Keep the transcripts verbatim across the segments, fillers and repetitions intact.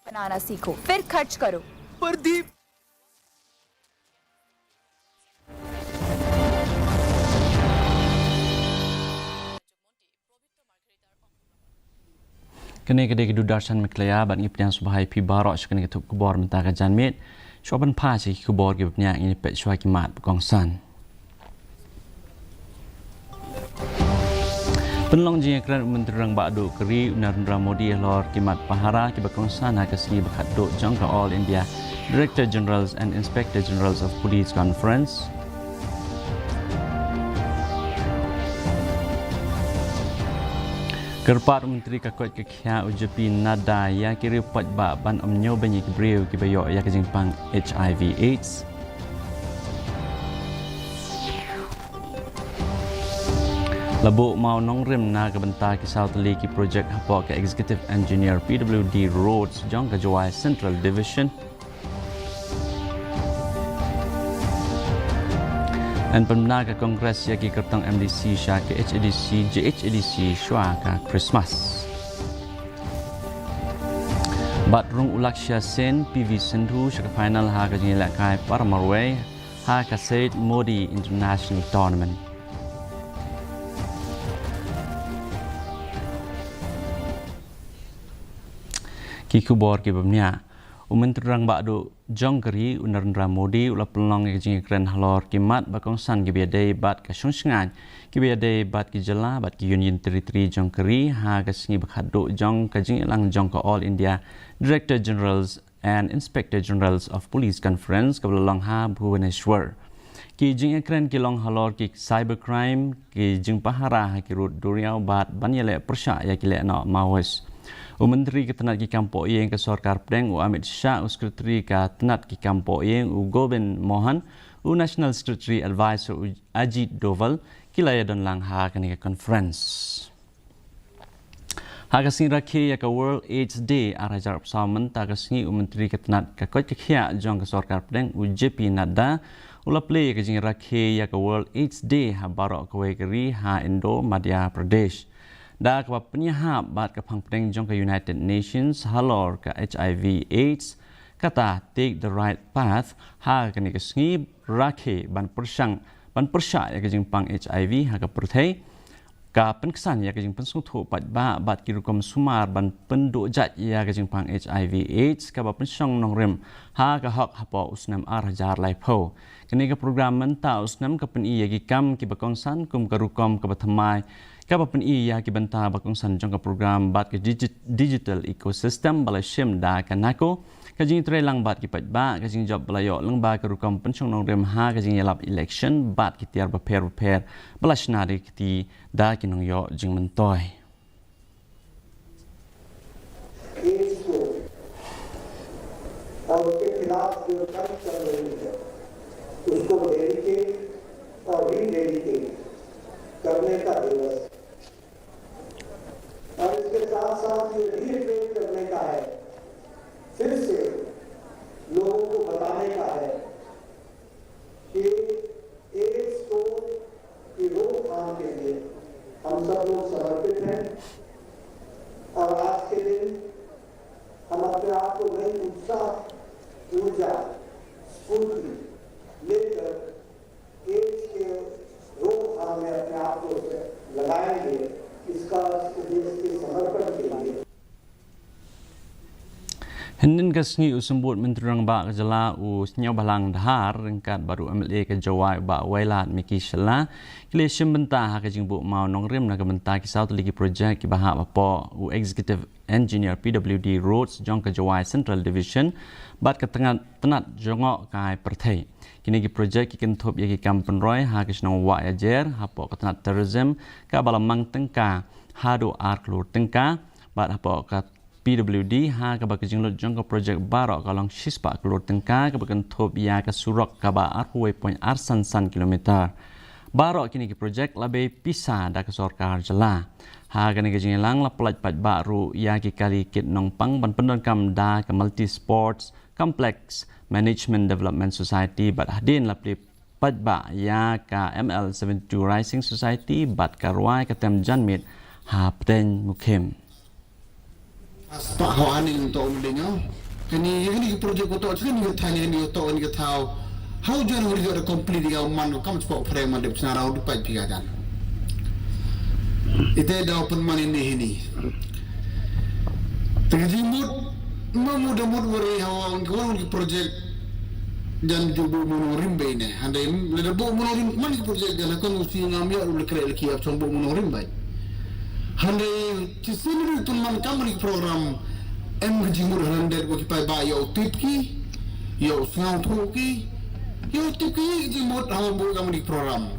बनाना सीखो, फिर खर्च करो। प्रदीप। Kane ka dei ka Doordarshan Meghalaya, bad ngi pdiang sngewbha ïa phi baroh sha kane ka thup khubor mynta ka janmiet. Shuwa ban phai sha ki khubor kiba bniah, ngin ïa peit shuwa ki mat ba kongsan. Pynlong jingïakren u Myntri Rangbah Duh ka ri u Narendra Modi halor ki mat pahara kiba kongsan ha ka sngi ba khatduh jong ka All India Director Generals and Inspector Generals of Police Conference. Kyrpad u Myntri ka koit ka khiah u J P Nadda ïa ki riew paidbah ban ym ñiewbeiñ ïa ki briew kiba ïoh ïa ka jingpang H I V AIDS. La buh mawnongrim na ka bynta ki saw tylli ki projek hapoh ka Executive Engineer P W D Roads jong ka Jowai Central Division. Yn pynbna ka Congress ïa ki kyrtong M D C sha ka H A D C, J H A D C shuwa ka Christmas. Bad rung u Lakshya Sen, P V Sindhu sha ka final ha ka jingïalehkai para marwei ha ka Syed Modi International Tournament. Ki khubor kiba bniah. U Myntri Rangbah Duh jong ka ri u Narendra Modi u la pynlong ïa ka jingïakren halor ki mat ba kongsan kiba ïadei bad ka shong shngaiñ, kiba ïadei bad ki jylla bad ki Union Territory jong ka ri ha ka sngi ba khatduh jong ka jingïalang jong ka All India Director Generals and Inspector Generals of Police Conference kaba la long ha Bhubaneswar. Ki jingïakren ki long halor ki cybercrime, ki jingpahara ha ki rud duriaw bad ban ïaleh pyrshah ïa ki lehnoh Maoist. U Myntri ka tnat ki kam poh ïing ka Sorkar Pdeng u Amit Shah, u Secretary ka tnat ki kam poh ïing u Govind Mohan, u National Secretary Advisor u Ajit Doval, ki la ïadon lang ha kane ka conference. Ha ka sngi rakhe ïa ka World AIDS Day ar hajar arphew saw mynta ka sngi, u Myntri ka tnat ka koit ka khiah jong ka Sorkar Pdeng u J P Nadda u la plie ïa ka jingrakhe ïa ka World AIDS Day ha baroh kawei ka ri ha Indore, Madhya Pradesh. Da kaba pynïahap bad ka phang pdeng jong ka United Nations halor ka H I V AIDS, kata Take the Right Path, ha kane ka sngi rakhe ban pyrshang, ban pyrshah ïa ka jingpang H I V ha ka pyrthei, ka pynksan ïa ka jingpynsngewthuh paidbah bad ki rukom sumar ban pynduh jait ïa ka jingpang H I V AIDS kaba pynshong nongrim ha ka hok hapoh u snem ar hajar laiphew. Kane ka program mynta u snem ka pyni ïa ki kam kiba kongsan kum ka rukom kaba thymmai kaba pyni ïa ki bynta ba kongsan jong ka program bad ka digi-, digital ecosystem ba la shim da ka NACO, ka jingïatreilang bad ki paidbah, ka jingjop ba la ïoh lyngba ka rukom pynshong nongrim ha ka jingïalap election bad ki tiar bapher bapher ba la shna da ki kti da ki nongïoh jingmyntoi. और उसके खिलाफ जो जंग चल रही है, उसको डेडिकेट और रीडेडिकेट करने का दिवस है। और इसके साथ साथ ये रीइटरेट करने का है, फिर से लोगों को बताने का है कि एड्स को की रोकथाम के लिए हम सब लोग समर्पित हैं। और आज के दिन हम अपने आप को नई उत्साह, ऊर्जा, स्फूर्ति लेकर एड्स के रोकथाम में अपने आप को लगाएंगे, इसका, इस देश के समर्पण के लिए। Hynnin ka sngi u Symbud Myntri Rangbah ka jylla u Sniawbhalang Dhar ryngkat bad u M L A ka Jowai u Bah Wailadmiki Shylla ki la shim bynta ha ka jingbuh mawnongrim na ka bynta ki saw tylli ki projek kiba hap hapoh u Executive Engineer P W D Roads jong ka Jowai Central Division bad ka tnat, tnat jngohkai pyrthei. Kine ki projek ki kynthup ïa ki kam pynroi ha ka shnong Wahiajer hapoh ka tnat tourism kaba la mang tyngka haduh ar klur tyngka, bad hapoh ka P W D ha kaba ka jinglut jong ka projek baroh ka long shispah klur tyngka kaba kynthup ïa ka surok kaba arphew wei point ar san san kilometer. Baroh kine ki projek la bei pisa da ka sorkar jylla. Ha kane ka jingïalang la pyllait paidbah ruh ïa ki kali kit nongpang ban pyndonkam da ka Multi Sports Complex Management Development Society bad hadien la plie paidbah ïa ka M L seventy-two Rising Society bad ka rwai ka tem janmiet ha Pdeng Mukhim. Spah hawa ni nto um de nyo. Kani, kani ki project ko to, kani ka thaw, kani ka to, kani ka thaw. How January ka complete ka man ko kam spah phreng man de chna rau du pai pi ka jan. Ite da open money ni hini. Te ka jingmut, ma mut da mut wari hawa, ko ki project jan ju bu mono rim bai ne. Hande le da bu mono rim man ki project jan ko ngu si ngam ya le kre le ki ap song bu mono rim bai. Hande ki sini ru pun man kam ni program em ka jingmut hande ko ki pai ba yo tip ki, yo sngaw thu ki, yo tip ki jingmut hawa bu kam ni program.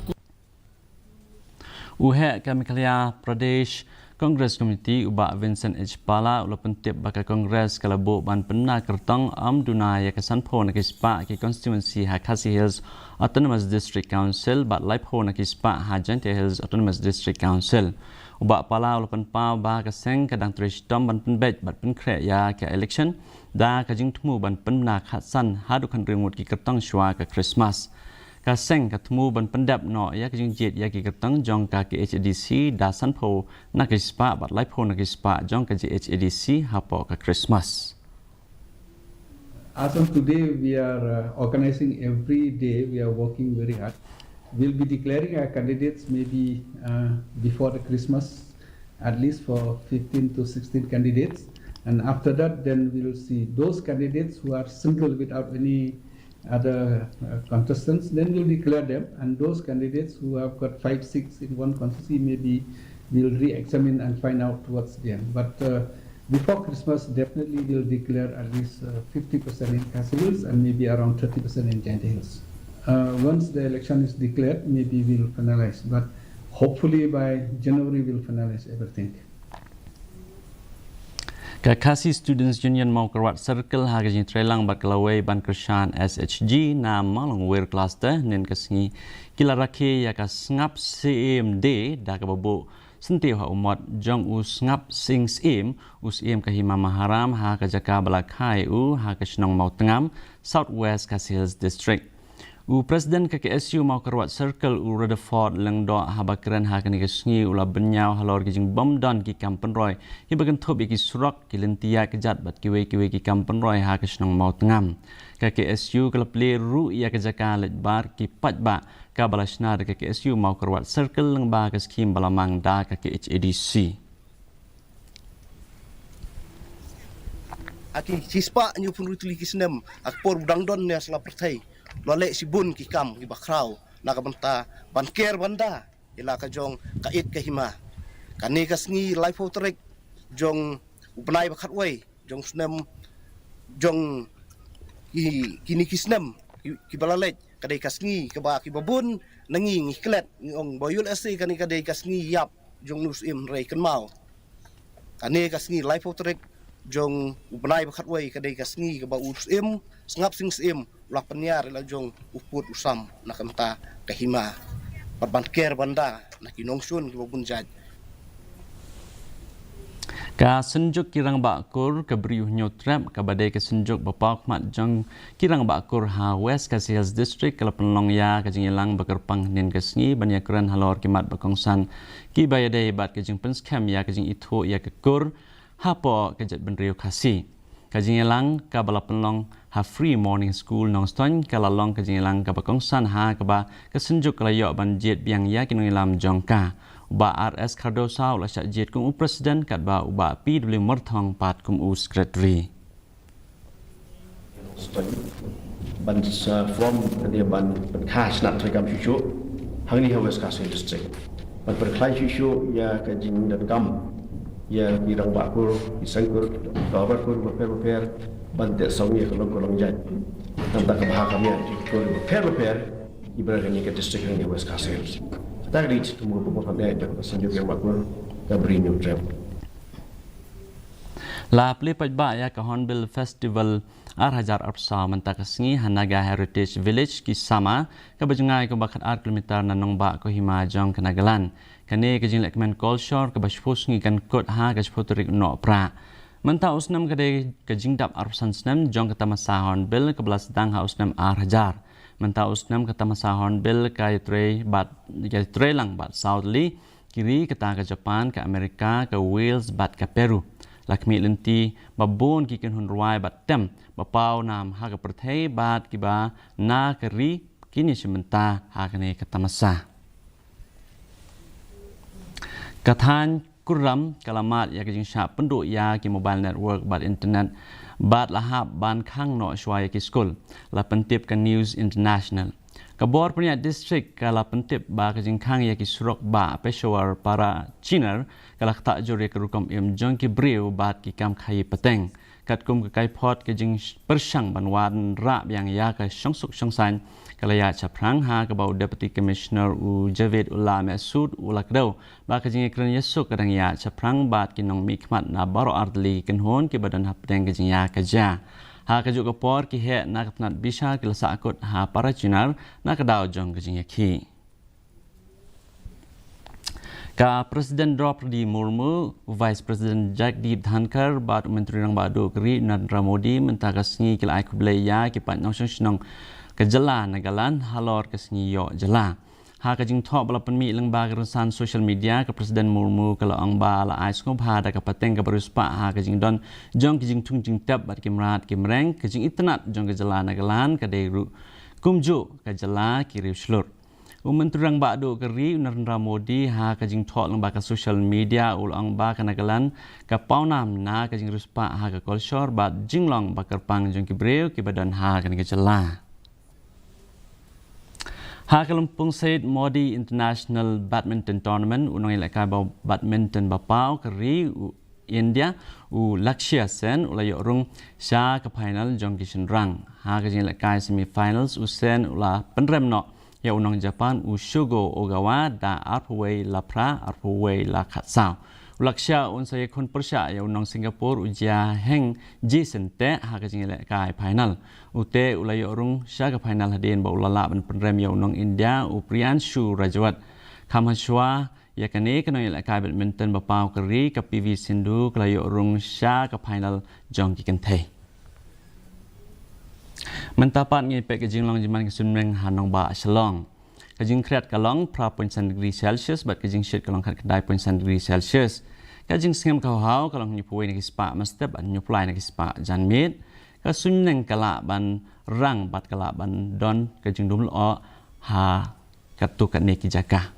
U heh ka Meghalaya Pradesh Congress Committee u Bah Vincent H Pala u la pyntip ba ka Congress ka la buh ban pynbna kyrtong ym duna ïa ka sanphew na ki spah ki constituency ha Khasi Hills Autonomous District Council bad laiphew na ki spah ha Jaintia Hills Autonomous District Council. U Bah Pala u la pynpaw ba ka seng ka dang trei shitom ban pynbeit bad pynkhreh ïa ka election da ka jingthmu ban pynbna khatsan haduh khathynriew ngut ki kyrtong shuwa ka Christmas. Ka seng ka thmu ban pyndep noh ïa ka jingjied ïa ki kyrtong jong ka K H A D C da sanphew na ki spah bad laiphew na ki spah jong ka J H A D C hapoh ka Christmas. As on today, we are uh, organizing every day. We are working very hard. We'll be declaring our candidates maybe uh, before the Christmas, at least for fifteen to sixteen candidates. And after that, then we'll see those candidates who are single without any other uh, contestants, then we'll declare them. And those candidates who have got five seats in one constituency, maybe we'll re-examine and find out towards the end. But uh, before Christmas, definitely we'll declare at least uh, fifty percent in Khasi Hills and maybe around thirty percent in Jaintia Hills. Uh, once the election is declared, maybe we'll finalize. But hopefully by January, we'll finalize everything. Ka Khasi Students Union Mawkyrwat Circle ha ka jingtreilang bad ka lawei ban kyrshan S H G na Mawlongwir Cluster hynnin ka sngi ki la rakhe ïa ka Sngap Syiem Day da kaba buh syntiew ha u mot jong u Sngap Sing Syiem, u Syiem ka Hima Maharam ha ka jaka ba la kha ïa u ha ka shnong Mawtngam, South West Khasi Hills District. U President ka K S U Mawkyrwat Circle u Rutherford Lyngdoh haba kren ha kane ka sngi u la bynñiaw halor ki jingbymdon ki kam pynroi kiba kynthup ïa ki surok, ki lynti ïaid kjat bad kiwei kiwei ki kam pynroi ha ka shnong Mawtngam. Ka K S U ka la plie ruh ïa ka jaka leit bar ki paidbah kaba la shna da ka K S U Mawkyrwat Circle lyngba ka skhim ba la mang da ka K H A D C. Ha ki shispah hynñiewphew hynriew tylli ki snem ha ka por u dang don ne ha sla pyrthei, la leh shibun ki kam kiba khraw na ka bynta ban ker ban da ïa la ka jong ka ïit ka hima. Kane ka sngi laiphew tarik jong u bnai ba khatwei jong snem, jong ki, kine ki snem ki, kiba la leit, ka dei ka sngi kaba kiba bun na ngi ngi klet, ngi ong ba ïul ese kane ka dei ka sngi ïap jong u Syiem, hynrei kynmaw, kane ka sngi laiphew tarik jong u bnai ba khatwei ka dei ka sngi kaba u Syiem, Sngap Sing Syiem, u la pynïar ïa la jong u pud u sam na ka bynta ka hima bad ban ker ban da na ki nongshun kiba bun jait. Ka Synjuk ki Rangbah Kur ka Bri U Hynñiewtrep, kaba dei ka synjuk ba paw khmat jong ki rangbah kur ha West Khasi Hills District, ka la pynlong ïa ka jingïalang ba kyrpang hynnin ka sngi ban ïakren halor ki mat ba kongsan kiba ïadei bad ka jingpynskhem ïa ka jingithuh ïa ka kur hapoh ka jaitbynriew Khasi. Ka jingïalang kaba la pynlong ha Free Morning School Nongstoiñ ka la long ka jingïalang kaba kongsan ha kaba ka Synjuk ka la ïoh ban jied biang ïa ki nongïalam jong ka. U Bah R S Khardosa u la shah jied kum u President katba u Bah P W Myrthong pat kum u Secretary. Ban sa form ka dei ban pynkha shnat treikam shuh shuh hangne ha West Khasi District. Ban pynkhlaiñ shuh shuh ïa ka jingdonkam ïa ki rangbah kur, ki seng kur, ki dorbar kur bapher bapher, ban teh song ïa ka long ka long jait. Namar ka bha kam ïa ki kur bapher bapher kiba na kane ka district hangne ha West Khasi Hills. Kata ka dei ka jingthmu kaba bha ïa ka Synjuk ki Rangbah Kur ka Bri U Hynñiewtrep. La plie paidbah ïa ka Hornbill Festival ar hajar arphew saw mynta ka sngi ha Naga Heritage Village Kisama, kaba jngai kumba khatar kilometer na nongbah Kohima jong ka Nagaland. Kane ka jinglehkmen kolshor kaba shiphew sngi kan kut ha ka shiphew tarik u Nohprah. Mynta u snem ka dei ka jingdap arphew san snem jong ka tamasa Hornbill kaba la sdang ha u snem ar hajar. Mynta u snem ka tamasa Hornbill ka ïatrei bad, ïatreilang bad saw tylli ki ri, kata ka Japan, ka Amerika, ka Wales bad ka Peru. La khmih lynti ba bun ki kynhun rwai bad tem ba paw nam ha ka pyrthei bad kiba na ka ri kin ïashim bynta ha kane ka tamasa. Ka thaiñ Kurram ka la mad ïa ka jingshah pynduh ïa ki mobile network bad internet bad la hap ban khang noh shuwa ïa ki skul, la pyntip ka News International. Ka bor pynïaid district ka la pyntip ba ka jingkhang ïa ki surok bah Peshawar Para Chinar ka la ktah jur ïa ka rukom im jong ki briew bad ki kam khaïi pateng. Katkum ka kaiphod ka jingpyrshang ban wanrah biang ïa ka shongsuk shongsaiñ ka la ïaid shaphrang ha kaba u Deputy Commissioner u Javed Ullah Mehsud u la kdew ba ka jingïakren ïasuk ka dang ïaid shaphrang bad ki nongmihkhmat na baroh ar tylli ki kynhun kiba don hapdeng ka jingïakajia. Ha kajuh ka por ki heh na ka tnat bishar ki la sahkut ha Parachinar na ka daw jong ka jingïakhih. Ka President Droupadi Murmu, Vice President Jagdeep Dhankhar bad u Myntri Rangbah Duh ka ri Narendra Modi mynta ka sngi ki la ai khublei ïa ki paid nongshong shnong ka jylla Nagaland halor ka sngi ïoh jylla. Ha ka jingthoh ba la pynmih lyngba ka rynsan social media, ka President Murmu ka la ong ba la ai sngewbha da ka pateng kaba riewspah ha ka jingdon jong ki jingthung jingtep bad ki mrad ki mreng, ka jingitynnad jong ka jylla Nagaland ka dei ruh kumjuh ka jylla ki riewshlur. U Myntri Rangbah Duh ka ri u Narendra Modi ha ka jingthoh lyngba ka social media u la ong ba ka Nagaland ka paw nam na ka jingriewspah ha ka kolshor bad jinglong ba kyrpang jong ki briew kiba don ha kane ka jylla. Ha ka lympung Syed Modi International Badminton Tournament, u nongïalehkai ba badminton ba paw ka ri u India u Lakshya Sen u la ïoh rung sha ka final jong ki shynrang. Ha ka jingïalehkai semifinals u Sen u la pynrem noh ïa u nong Japan u Shugo Ogawa da arphew wei la phra, arphew wei la khatsaw. U Lakshya un sa ïakhun pyrshah ïa u nong Singapore u Jia Heng Jason te ha ka jingïalehkai final. U te u la ïoh rung sha ka final hadien ba u la lah ban pynrem ïa u nong India u Priyanshu Rajwat. Kham hashwa ïa kane ka nongïalehkai badminton ba paw ka ri ka P V Sindhu ka la ïoh rung sha ka final jong ki kynthei. Mynta pat ngin peit ka jinglong jingman ka suiñbneng ha nongbah Shillong. Ka jingkhriat ka long phra point san degree Celsius bad ka jingshit ka long khatkhyndai point san degree Celsius. Ka jingsngem ka haw ka long hynñiewphew wei na ki spah mynstep bad hynñiewphew lai na ki spah janmiet. Ka suiñbneng ka lah ban rang bad ka lah ban don ka jingdum lyoh ha katto katne ki jaka.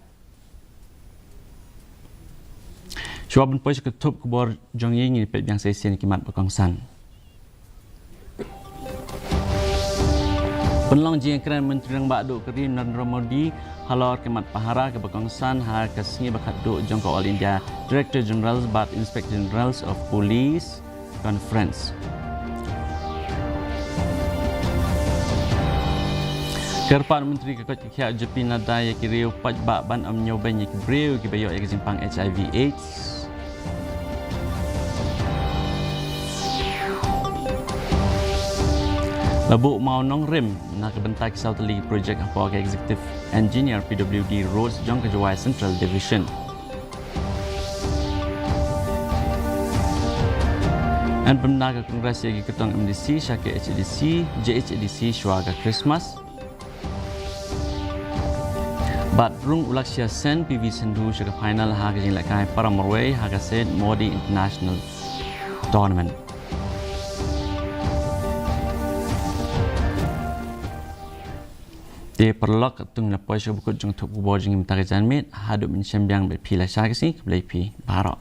Shuwa ban poi sha ka thup khubor jong ngi, ngin peit biang sa shisien ki mat ba kongsan. Pynlong jingïakren Myntri Rangbah Duh ka ri Narendra Modi halor ka mat pahara kaba kongsan ha ka sngi ba khatduh jong ka All India Director General bad Inspector Generals of Police Conference. Kyrpad Myntri ka koit ka khiah J P Nadda ïa ki riew paidbah ban ym ñiewbeiñ ïa ki briew kiba ïoh ïa ka jingpang H I V AIDS. La buh mawnongrim na ka bynta ki saw tylli ki project hapoh ka Executive Engineer P W D Roads jong ka Jowai Central Division. Yn pynbna ka Congress ïa ki kyrtong M D C sha ka H A D C, J H A D C shuwa ka Christmas. Bad rung u Lakshya Sen P V Sindhu sha ka final ha ka jingïalehkai para marwei ha ka Syed Modi International Tournament. Te paralok, katto ngi la poi sha ka bakut jong ka thup khubor jong ngi mynta ka janmiet, haduh ban ïashem biang bad phi lashai ka sngi, khublei phi baroh.